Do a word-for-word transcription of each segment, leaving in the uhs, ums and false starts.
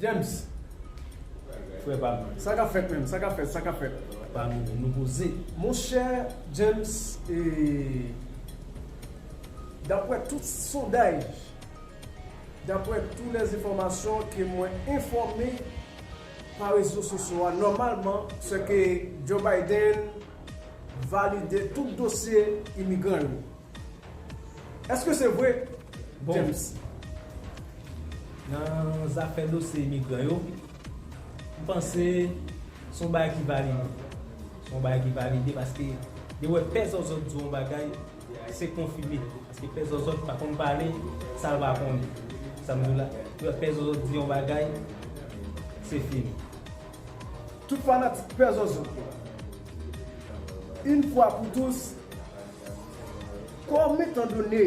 James, frè pa m. Sa k ap fèt menm? Sa k ap fèt? Sa k ap fèt? Pa nou, nou poze. Monchè James, e, daprè tout sondaj, daprè tout lè enfòmasyon ke mwen enfòme pa rezo sosyo a, nòmalman, se ke Joe Biden valide tout dosye imigran yo. Èske se vre, Bon. James? Nan zafè dosye imigran yo, m panse se yon bagay ki valide. Se yon bagay ki valide paske de wè pè zòzòt di yon bagay, se konfime. Paske pè zòzòt pa konn pale, sa l pa konnen. Sa m di w la, de wè pè zòzòt di yon bagay, se fini. Tout fanatik pè zòzòt yo, une fois pour tous, kòm etandone,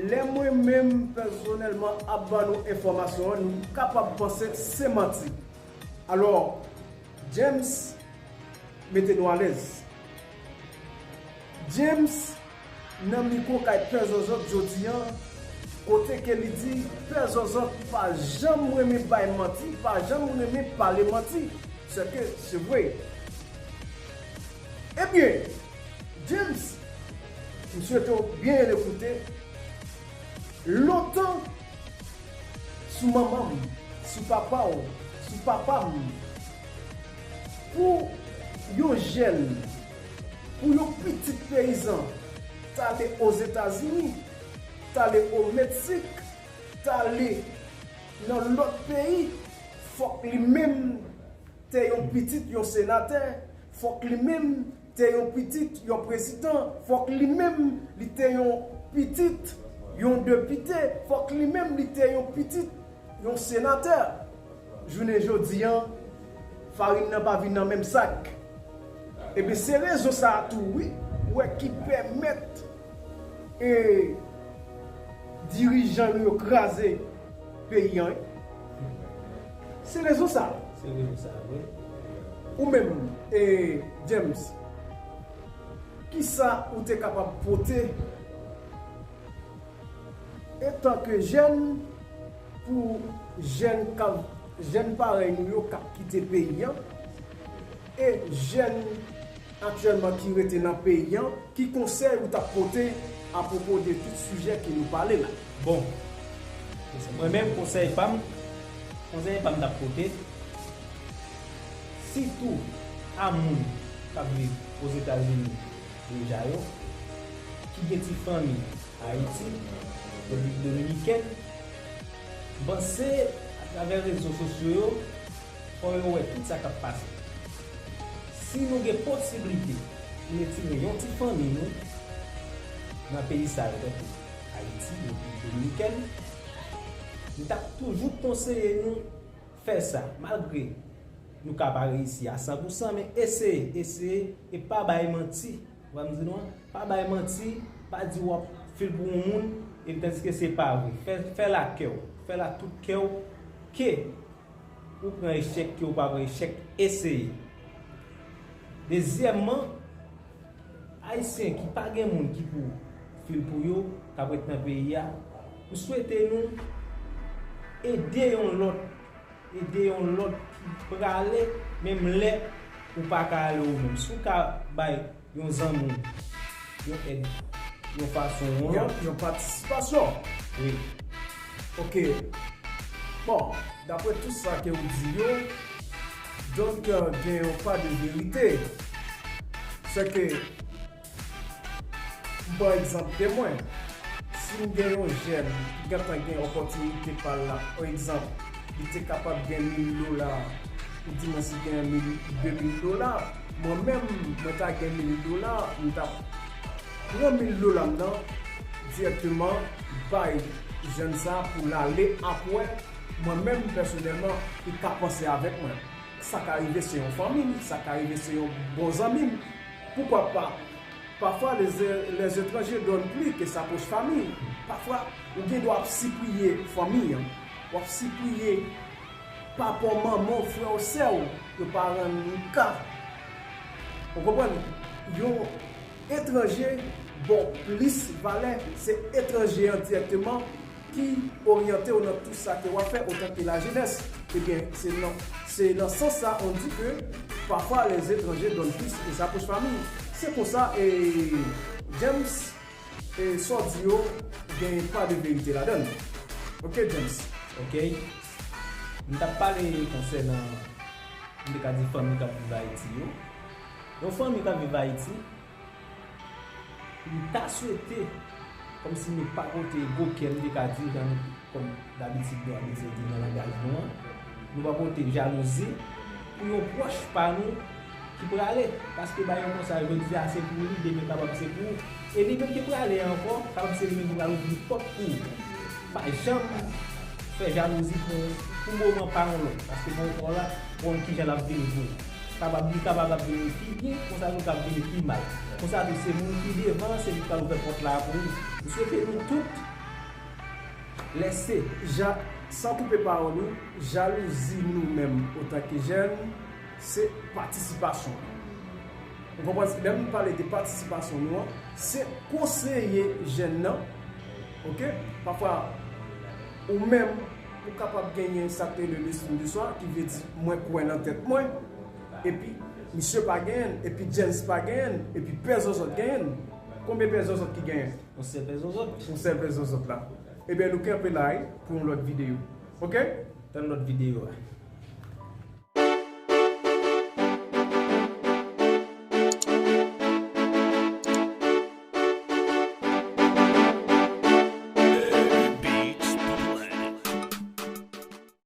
lè mwen menm pèsonèlman ap ban nou enfòmasyon an, nou kapab panse se manti. Alò, James, mete nou alèz. James nan mikwo kay pè zòzòt jodi an, kote ke li di pè zòzòt pa janm renmen bay manti, pa janm renmen pale manti. Se ke se vre. Ebyen, James, m swete w byen ekoute. Lontan, sou manman m, sou papa w, sou papa m, pou yon jèn, pou yon pitit peyizan, t ale Ozetazini, t ale o Meksik, t ale nan lòt peyi, fòk li menm te yon pitit yon senatè, fòk li menm te yon pitit yon prezidan, fòk li menm li te yon pitit yon depite, fòk li menm li te yon pitit yon senatè. Jounen jodi an, farin nan pa vin nan menm sak. Ebyen, se rezon sa a tou, wi, ou wè ki pèmèt e dirijan nou yo kraze peyi an, wi. Se rezon sa a. Se rezon sa a, wi. Ou menm, e, James, kisa ou te kapab pote etanke jèn, pou jèn k ap, jèn parèy nou yo k ap kite peyi an, e jèn aktyèlman ki rete nan peyi an, ki konsèy ou t ap pote apwopo de tout sijè ke nou pale la? Bon, mwen menm, konsèy pa m, konsèy pa m t ap pote, sitou a moun k ap viv Ozetazini deja yo, ki gen ti fanmi Ayiti, Repiblik Dominikèn, m panse atravè rezo sosyo yo, fò yo wè tout sa k ap pase. Si nou gen posiblite pou n retire yon ti fanmi nou nan peyi sa yo, tankou Ayiti, Repiblik Dominikèn, m t ap toujou konseye nou fè sa, malgre nou ka pa reyisi a san pou san, men eseye, eseye, e pa bay manti. Ou wè m di nou an? Pa bay manti, pa di w ap fil pou yon moun, epi tandiske se pa vre. Fè, fè l ak kè w, fè l ak tout kè w, ke ou pran echèk, ke ou pa pran echèk, eseye. Dezyèmman, Ayisyen ki pa gen moun ki pou fil pou yo, k ap ret nan peyi a, m swete nou ede yon lòt, ede yon lòt ki prale, menm lè ou pa ka ale ou menm. Si w ka bay yon zanmi w yon èd, yon fason ou yon lòt. Yon patisipasyon. Wi. Ok. Bon, daprè tout sa ke ou di yo, donk, euh, gen yon pa de verite. Se ke, m pran egzanp de mwen. Si m gen yon jèn ki gentan gen opòtinite pa l la, pa egzanp, li te kapab gen mil dola, ou di mwen si gen mil, de mil dola, mwen menm, mwen ta gen mil dola, m t ap pran mil dola m nan dirèkteman bay jèn sa a pou l ale apre mwen menm pèsonèlman li ka panse avèk mwen. Sa ka rive se yon fanmi m, sa ka rive se yon bon zanmi m. Poukwa pa? Parfois les, les étrangers donnent plus que sa proche famille. Pafwa ou gen dwa ap sipriye fanmi an, w ap sipriye papa w, manman w, frè w, sè w, yo pa rann ou ka. Ou konprann? Yon etranje ba w plis valè, se etranje an dirèkteman ki oryante w nan tout sa ke w ap fè otanke lajenès. Ebyen, se nan, se nan sans sa on dit que parfois les étrangers donnent plus et sa pwoch fanmi. Se konsa, e, James, e, sa w di yo, gen pa de verite ladan l. Ok, James? Ok. M t ap pale konsènan, m te ka di, fanmi k ap viv Ayiti yo. Yon fanmi k ap viv Ayiti, m ta swete, kòmsi nou pa pote gwo kè, m te ka di, jan nou, kòm dabitid nou abitye di nan langaj nou an, nou pa pote jalouzi pou yon pwòch pa nou ki prale. Paske bagay konsa, jodi a se pou li, demen kapab se pou ou. E li menm ki prale a ankò, kapab se li menm ki pral ouvri pòt pou ou. Pa janm fè jalouzi pou, pou moman pa yon lòt. Paske pa yon lòt la, pou yon kijan l ap vini pou ou. Kapab li kapab ap vini pi byen, konsa tou k ap vini pi mal. Konsa tou se moun ki devan an, se li k pral ouvè pòt la pou ou. M swete nou tout lèse. Ja, san koupe pawòl ou, jalouzi nou menm otanke jèn, se patisipasyon. Ou konprann? Lè m pale de patisipasyon nou an, se konseye jèn nan, ok? Pafwa, ou menm, ou kapab genyen sa k rele l'estime de soi, ki vle di mwen kwè nan tèt mwen, epi misye pa genyen l, epi James pa genyen l, epi pè zòzòt genyen l. Konbyen pè zòzòt ki genyen? Yon sèl pè zòzòt. Yon sèl pè zòzòt la. Ebyen, nou kenpe la wi pou yon lòt videyo. Ok? Tann lòt videyo a.